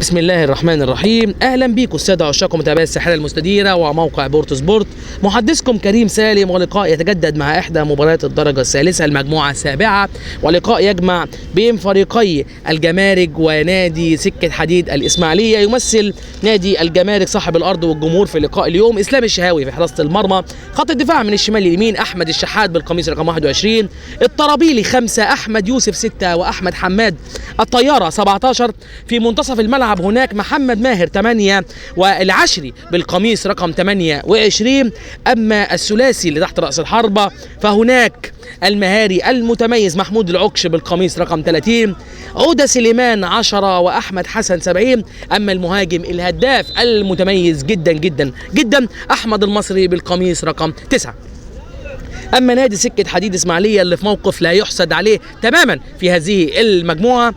بسم الله الرحمن الرحيم. اهلا بيكم السادة عشاق ومتابعي الساحرة المستديرة وموقع بورتو سبورت. محدثكم كريم سالم، ولقاء يتجدد مع احدى مباريات الدرجة الثالثة المجموعة السابعة، ولقاء يجمع بين فريقي الجمارك ونادي سكة حديد الاسماعيلية. يمثل نادي الجمارك صاحب الارض والجمهور في لقاء اليوم اسلام الشهاوي في حراسة المرمى، خط الدفاع من الشمال لليمين احمد الشحات بالقميص رقم 21، الطرابيلي 5، احمد يوسف 6، واحمد حماد الطيارة 17. في منتصف الملعب هناك محمد ماهر 8 والعشري بالقميص رقم 28. اما الثلاثي اللي تحت راس الحربة فهناك المهاري المتميز محمود العكش بالقميص رقم 30، عودة سليمان 10، واحمد حسن 70. اما المهاجم الهداف المتميز جدا جدا جدا احمد المصري بالقميص رقم 9. اما نادي سكة حديد اسماعيلية اللي في موقف لا يحسد عليه تماما في هذه المجموعة،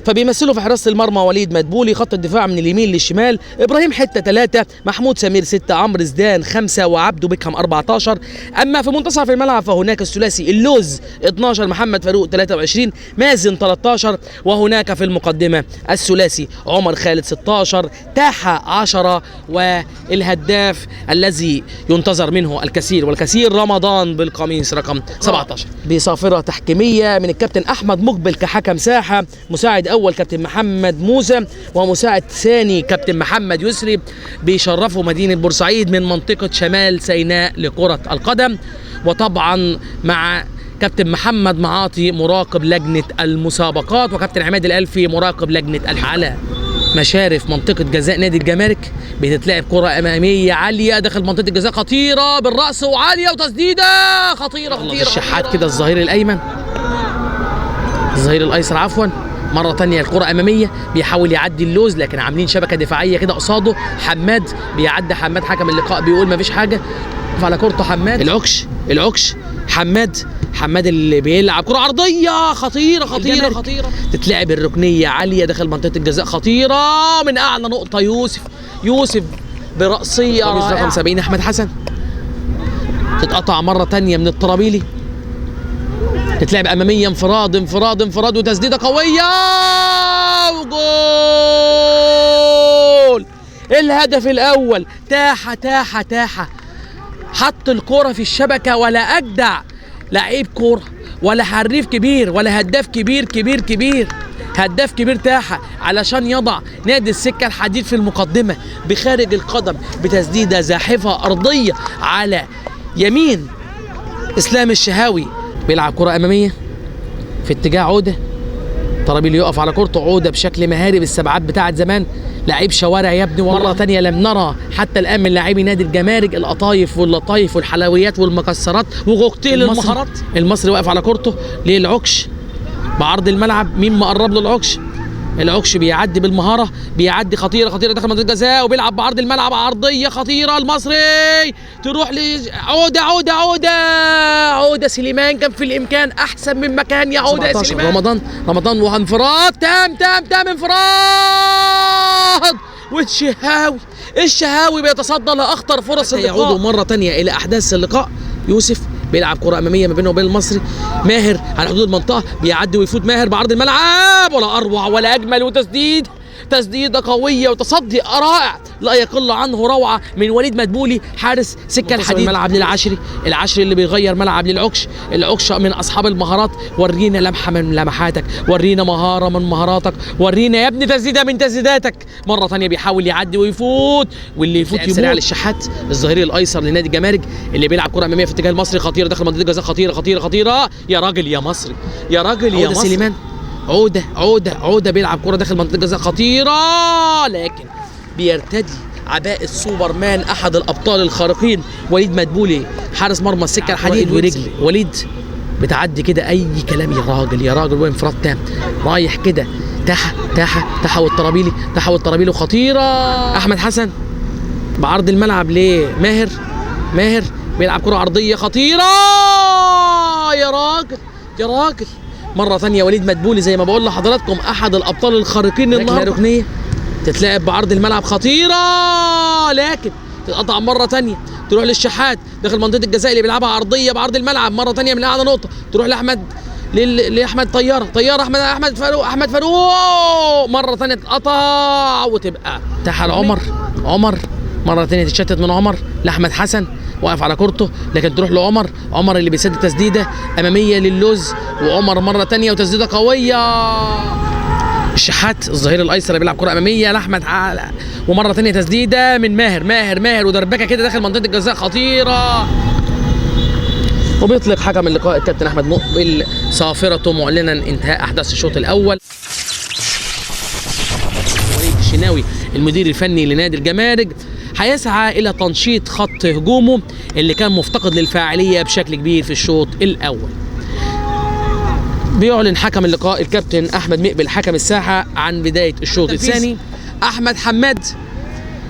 فبيمثلوا في حراسة المرمى وليد مدبولي، خط الدفاع من اليمين للشمال ابراهيم حتة 3، محمود سمير 6، عمرو زدان 5، وعبده بيكهام 14. اما في منتصف الملعب فهناك الثلاثي اللوز 12، محمد فاروق 23، مازن 13، وهناك في المقدمة الثلاثي عمر خالد 16، تاحه 10، والهداف الذي ينتظر منه الكثير والكثير رمضان بالقميص رقم 17. بصافره تحكيميه من الكابتن احمد مقبل كحكم ساحة، مساعد اول كابتن محمد موسى، ومساعد ثاني كابتن محمد يسري. بيشرفوا مدينة بورسعيد من منطقة شمال سيناء لكرة القدم، وطبعا مع كابتن محمد معاطي مراقب لجنة المسابقات، وكابتن عماد الالفي مراقب لجنة الحالة. مشارف منطقة جزاء نادي الجمارك بتتلعب كره امامية عالية داخل منطقة الجزاء، خطيرة بالراس وعاليه وتسديده خطيرة خطيرة. الشحات كده الظهير الايمن، الظهير الايسر عفوا، مرة تانية الكرة أمامية بيحاول يعدي اللوز لكن عاملين شبكة دفاعية كده قصاده. حماد بيعدي، حماد حكم اللقاء بيقول مفيش حاجة على كورته. حماد العكش، العكش حماد، حماد اللي بيلعب كرة عرضية خطيرة خطيرة خطيرة، تتلعب الركنية عالية داخل منطقة الجزاء خطيرة من أعلى نقطة. يوسف، يوسف برأسية رائعة. رقم 70 أحمد حسن، تتقطع مرة تانية من الطرابيلي، تتلعب امامية انفراد انفراد انفراد وتسديده قوية وجول. الهدف الاول تاحه تاحه تاحه، حط الكره في الشبكة. ولا اجدع لعيب كورة ولا حريف كبير ولا هداف كبير كبير كبير، هداف كبير تاحه علشان يضع نادي السكة الحديد في المقدمة بخارج القدم بتسديده زاحفه ارضية على يمين اسلام الشهاوي. بيلعب كرة أمامية في اتجاه عودة، طرابيل يقف على كورته، عودة بشكل مهاري بالسبعات بتاعت زمان، لعيب شوارع يا ابني. مرة تانية لم نرى حتى الآن من لاعبي نادي الجمارك القطايف واللطايف والحلويات والمكسرات وكوكتيل المهارات. المصري واقف على كورته للعكش بعرض الملعب، مين مقرب له العكش؟ العكش بيعدي بالمهاره، بيعدي خطيرة خطيرة داخل منطقة الجزاء وبيلعب بعرض الملعب عرضية خطيرة المصري تروح لعوده عوده عوده عوده سليمان، كان في الامكان احسن من مكان يا عوده يا سليمان. رمضان، رمضان وانفراد تام تام تام انفراد، والشهاوي، الشهاوي بيتصدى لاخطر فرص اللقاء. يعودوا مرة ثانية الى احداث اللقاء. يوسف بيلعب كرة أمامية ما بينه وبين المصري، ماهر على حدود المنطقة بيعدي ويفوت ماهر بعرض الملعب، ولا أروع ولا أجمل، وتسديد، تسديدة قوية وتصدي رائع لا يقل عنه روعة من وليد مدبولي حارس سكة الحديد. ملعب للعشري، العشري اللي بيغير ملعب للعكش، العكش من أصحاب المهارات. ورينا لمحة من لمحاتك، ورينا مهارة من مهاراتك، ورينا يا ابني تسديدة من تسديداتك. مرة ثانية بيحاول يعدي ويفوت، واللي يفوت يموت. سريع للشحات الظهير الأيسر لنادي الجمارك اللي بيلعب كرة أمامية في اتجاه المصري، خطيرة داخل منطقة الجزاء، خطيرة خطيرة خطيرة. يا راجل يا مصري، يا راجل يا مصري. سليمان عودة عودة عودة بيلعب كرة داخل منطقة الجزاء خطيرة، لكن بيرتدي عباءة سوبرمان أحد الأبطال الخارقين وليد مدبولي حارس مرمى السكة الحديد. ورجل وليد بتعدي كده أي كلام يا راجل يا راجل، وانفراد تام رايح كده تاحة تاحة تاحة والطرابيلي، تاحة والطرابيلي وخطيرة. أحمد حسن بعرض الملعب لماهر، ماهر بيلعب كرة عرضية خطيرة يا راجل يا راجل. مرة ثانية وليد مدبولي زي ما بقول لحضراتكم أحد الأبطال الخارقين النهارده. ركنية تتلعب بعرض الملعب خطيرة، لكن تتقطع مرة ثانية تروح للشحات داخل منطقة الجزاء اللي بيلعبها عرضية بعرض الملعب مرة ثانية من أعلى نقطة تروح لأحمد لاحمد طيارة، طيارة احمد فاروق، احمد فاروق مرة ثانية تتقطع وتبقى تحت عمر. عمر مرة ثانية تتشتت من عمر لاحمد حسن، واقف على كورته لكن تروح لعمر، عمر اللي بيسدد تسديده امامية للوز، وعمر مرة ثانية وتسديده قوية. الشحات الظهير الايسر اللي بيلعب كره امامية لاحمد، ومرة ثانية تسديده من ماهر ماهر ماهر ودربكه كده داخل منطقة الجزاء خطيرة. وبيطلق حكم اللقاء الكابتن احمد مقبل صافرته معلنا انتهاء احداث الشوط الاول. وليد الشناوي المدير الفني لنادي الجمارك هيسعى الى تنشيط خط هجومه اللي كان مفتقد للفاعليه بشكل كبير في الشوط الاول. بيعلن حكم اللقاء الكابتن احمد مقبل حكم الساحة عن بداية الشوط الثاني. احمد حماد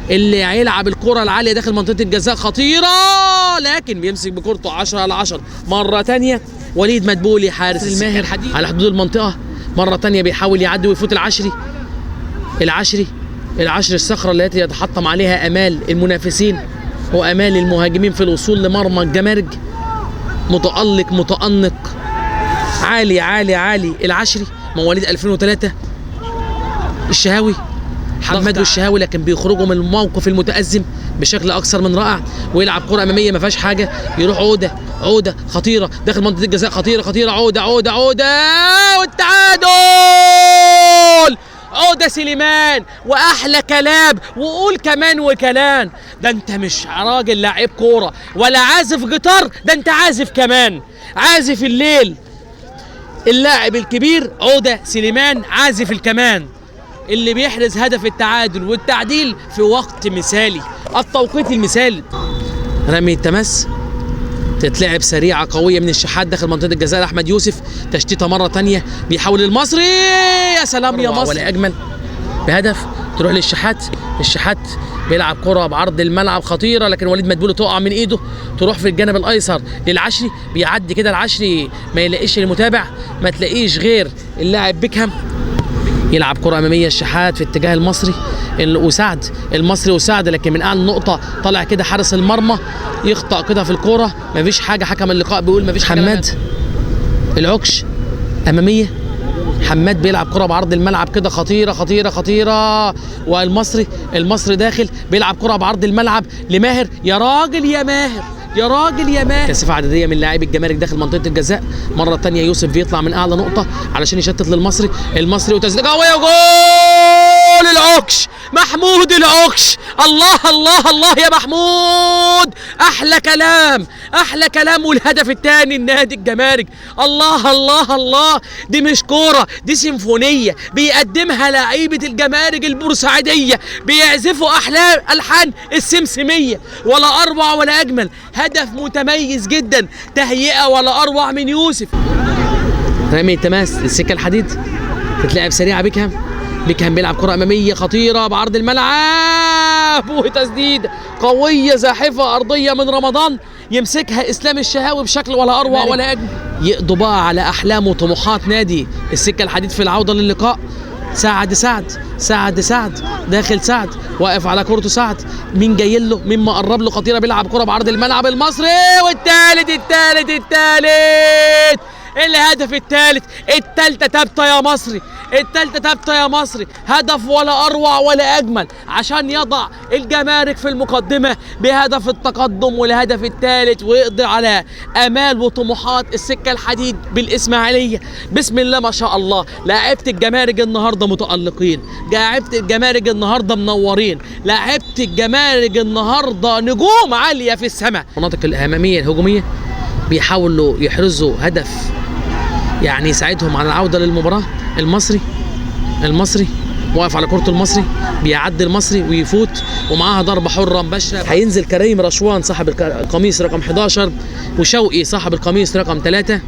اللي هيلعب الكره العالية داخل منطقة الجزاء خطيرة، لكن بيمسك بكورته 10 على 10. مرة ثانية وليد مدبولي حارس الماهر على حدود المنطقة، مرة ثانية بيحاول يعدي ويفوت العشري، العشري العشري الصخرة التي يتحطم عليها امال المنافسين وامال المهاجمين في الوصول لمرمى الجمارك. متالق متانق عالي عالي عالي العشري مواليد 2003. الشهاوي حماد والشهاوي لكن بيخرجوا من الموقف المتأزم بشكل اكثر من رائع، ويلعب كرة امامية ما فيهاش حاجة، يروح عوده عوده خطيرة داخل منطقة الجزاء خطيرة خطيرة، عوده عوده عوده والتعادل، عوده سليمان واحلى كلام، وقول كمان وكلام، ده انت مش راجل لعيب كورة ولا عازف جيتار، ده انت عازف كمان، عازف الليل. اللاعب الكبير عوده سليمان عازف الكمان اللي بيحرز هدف التعادل والتعديل في وقت مثالي، التوقيت المثالي. رمي التماس تتلعب سريعة قوية من الشحات داخل منطقة الجزاء لاحمد يوسف، تشتيته مرة ثانية بيحاول المصري، يا سلام يا مصري ولا اجمل بهدف. تروح للشحات، الشحات بيلعب كره بعرض الملعب خطيرة لكن وليد مدبولي تقع من ايده، تروح في الجانب الايسر للعشري، بيعدي كده العشري ما يلاقيش المتابع، ما تلاقيش غير اللاعب بيكهام. يلعب كرة أمامية الشحات في اتجاه المصري وسعد، المصري وسعد لكن من أعلى نقطة طالع كده حارس المرمى يخطأ كده في الكرة، مفيش حاجة، حكم اللقاء بيقول مفيش حاجة. حماد العكش أمامية، حماد بيلعب كرة بعرض الملعب كده خطيرة خطيرة خطيرة، والمصري المصري داخل بيلعب كرة بعرض الملعب لماهر، يا راجل يا ماهر يا راجل يا ماهر. كثافة عددية من لاعبي الجمارك داخل منطقة الجزاء، مرة ثانية يوسف بيطلع من اعلى نقطة علشان يشتت للمصري، المصري وتسديده قوية وجول العكش، محمود العكش، الله الله الله يا محمود، احلى كلام احلى كلام، والهدف الثاني لنادي الجمارك. الله الله الله، دي مش كورة، دي سيمفونية بيقدمها لعيبة الجمارك البورسعيديه، بيعزفوا احلى الحان السمسميه، ولا اروع ولا اجمل، هدف متميز جدا، تهيئة ولا اروع من يوسف. رمي التماس للسكه الحديد تتلعب سريعة بيكهام، بيكهام بيلعب كرة أمامية خطيرة بعرض الملعب وتسديد قوية زاحفة أرضية من رمضان، يمسكها إسلام الشهاوي بشكل ولا أروع ولا أجمل. يقضوا بقى على أحلام وطموحات نادي السكة الحديد في العودة للقاء. سعد سعد سعد سعد داخل سعد واقف على كورته سعد، مين جاي له، مين مقرب له، خطيرة بيلعب كرة بعرض الملعب المصري، والثالث الثالث الثالث، الهدف الثالث، الثالثة ثابتة يا مصري، الثالثة ثابتة يا مصري، هدف ولا اروع ولا اجمل عشان يضع الجمارك في المقدمة بهدف التقدم والهدف الثالث، ويقضي على امال وطموحات السكة الحديد بالاسماعيلية. بسم الله ما شاء الله، لاعيبه الجمارك النهارده متالقين، لاعيبه الجمارك النهارده منورين، لاعيبه الجمارك النهارده نجوم عالية في السماء. المناطق الامامية الهجومية بيحاولوا يحرزوا هدف يعني يساعدهم على العودة للمباراة. المصري المصري واقف على كرة المصري، بيعدي المصري ويفوت ومعاها ضربة حرة مباشرة. هينزل كريم رشوان صاحب القميص رقم 11 وشوقي صاحب القميص رقم 3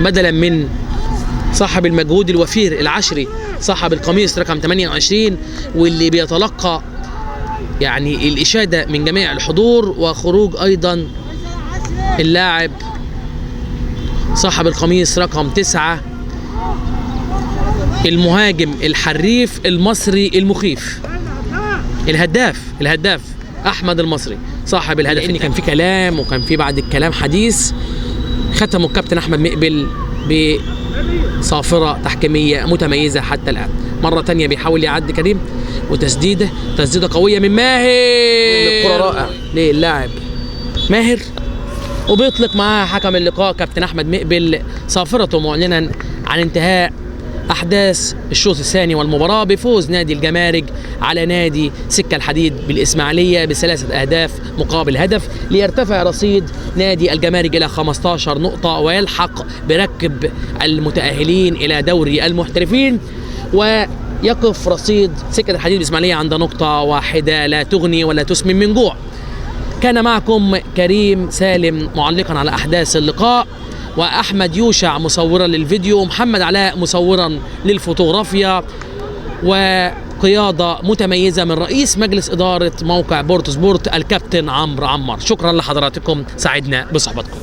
بدلا من صاحب المجهود الوفير العشري صاحب القميص رقم 28 واللي بيتلقى يعني الإشادة من جميع الحضور، وخروج أيضا اللاعب صاحب القميص رقم 9 المهاجم الحريف المصري المخيف الهداف احمد المصري صاحب الهدف. لان كان في كلام وكان في بعد الكلام حديث، ختموا الكابتن احمد مقبل بصافره تحكيميه متميزة حتى الان. مرة تانية بيحاول يعدي كريم، وتسديده، تسديده قوية من ماهر، الكره رائع للاعب ماهر، وبيطلق معاه حكم اللقاء كابتن احمد مقبل صافرته معلنا عن انتهاء احداث الشوط الثاني والمباراة بفوز نادي الجمارك على نادي سكة الحديد بالاسماعيلية ب3 اهداف مقابل هدف، ليرتفع رصيد نادي الجمارك الى 15 نقطة ويلحق بركب المتاهلين الى دوري المحترفين، ويقف رصيد سكة الحديد بالاسماعيلية عند نقطة واحدة لا تغني ولا تسمن من جوع. كان معكم كريم سالم معلقا على احداث اللقاء، واحمد يوشع مصورا للفيديو، ومحمد علاء مصورا للفوتوغرافيا، وقيادة متميزة من رئيس مجلس ادارة موقع بورتو سبورت الكابتن عمرو عمار. شكرا لحضراتكم، سعدنا بصحبتكم.